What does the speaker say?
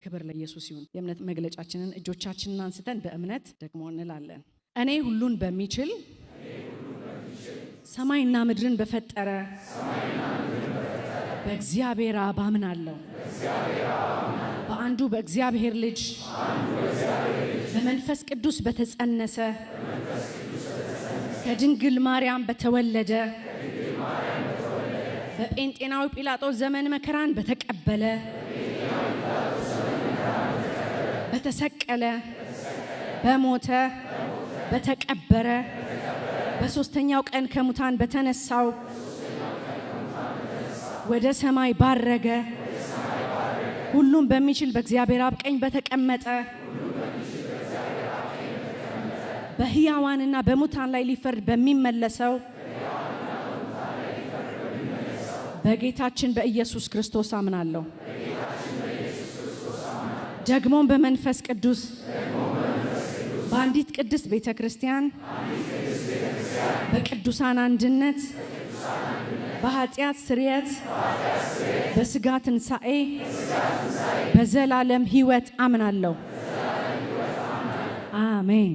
ክብር ለኢየሱስ ይሁን። የእምነት መግለጫችንን እጆቻችንን አንስተን በእምነት ደግሞ እንላለን። እኔ ሁሉን በሚችል፣ ሰማይና ምድርን በፈጠረ በእግዚአብሔር አብ አምናለሁ። በአንዱ በእግዚአብሔር ልጅ፣ በመንፈስ ቅዱስ በተጸነሰ፣ ከድንግል ማርያም በተወለደ፣ በጴንጤናዊ ጲላጦስ ዘመን መከራን በተቀበለ፣ በተሰቀለ፣ በሞተ፣ በተቀበረ፣ በሦስተኛው ቀን ከሙታን በተነሳው፣ ወደ ሰማይ ባረገ፣ ሁሉም በሚችል በእግዚአብሔር አብ ቀኝ በተቀመጠ፣ በሕያዋንና በሙታን ላይ ሊፈርድ በሚመለሰው በጌታችን በኢየሱስ ክርስቶስ አምናለሁ። ደግሞም በመንፈስ ቅዱስ፣ በአንዲት ቅድስት ቤተ ክርስቲያን፣ በቅዱሳን አንድነት፣ በኃጢአት ስርየት፣ በስጋ ትንሣኤ፣ በዘላለም ሕይወት አምናለሁ። አሜን።